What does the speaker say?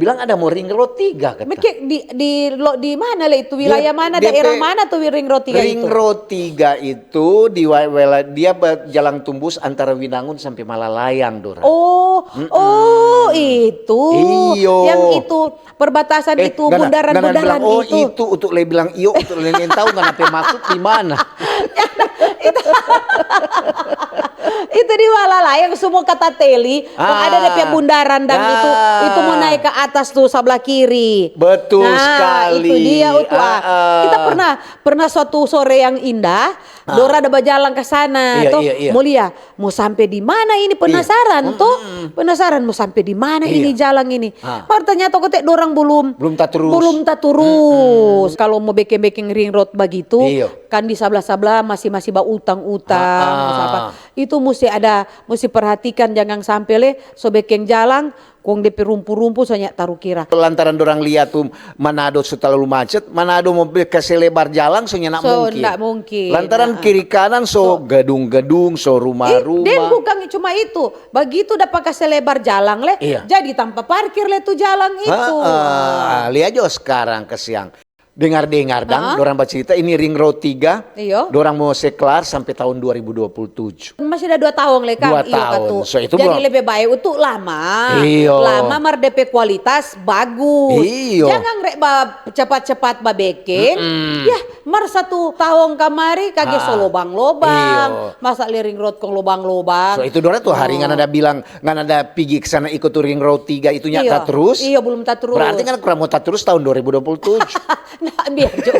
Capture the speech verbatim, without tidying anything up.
Bilang ada mo ring road tiga, kata. Meke di di lo, di mana le itu, wilayah mana, Dia daerah pe mana tuh ring road tiga Ring itu? Road tiga itu di wa- wela- dia ba- jalan tumbus antara Winangun sampe Malalayang, Dora. Oh, oh itu. Iyo. Yang itu perbatasan Eh, itu, ngana- bundaran-bundaran ngana bilang, oh, itu. Itu untuk le bilang iyo, untuk le neng tahu ngana pe maksud di mana. Itu di Malalayang, semua kata teli, kong ada depe Ah. bundaran dan itu, Ah. itu mau naik ke atas tuh sebelah kiri. Betul Nah, sekali. Itu dia, Utua. Ah, ah. Kita pernah pernah suatu sore yang indah, Dora ada bajalang ke sana, Iya, toh, iya, iya. Mulia, mau sampai di mana ini, penasaran, toh? Penasaran mau sampai di mana ini jalang ini. Ah. Mar ternyata kote dorang belum Belum taturus. Belum taturus. Kalau mau bekeng-bekeng ring road begitu, Iya. Kan di sabla-sabla masih masih bautang-utang, Ah, ah. Masih apa. Itu mesti ada, mesti perhatikan, jangan sampai le so bekeng jalang, kong depe rumpu-rumpu so nya tarukira. Lantaran dorang lihat tu Manado so talalu macet, Manado mo be- kase lebar jalang so nyanda So, mungkin. ndak mungkin. Lantaran Nah. kiri kanan so gedung-gedung, so Ih, deng rumah-rumah. Bukan cuma itu, begitu dapa kase lebar jalang le, Iya. jadi tampa parkir le tu jalang itu. Ah, ah, lia jo sekarang kasiang. Dengar-dengar dang, dorang bacerita ini ring road tiga, Iyo. Dorang mo se klar sampe tahun dua ribu dua puluh tujuh. Masih ada dua tahun le, Kang. Dua Iyo, tahun. katu. So, itu Jadi belum. Lebih baik untuk lama. Iyo. Lama mar depe kualitas bagus. Iyo. Jangan rek ba cepat-cepat babekeng. Ya, mar satu tahun kamari kage so lobang-lobang. Iyo. Masa le ring road kong lobang-lobang. So itu Dora tu hari ngana ada bilang, ngana ada pigi ke sana ikut tu ring road tiga itu nya Iyo. Tatrus. Iyo, belum tatrus. Berarti kan kurang mo tatrus tahun dua ribu dua puluh tujuh. Nah, biar jo.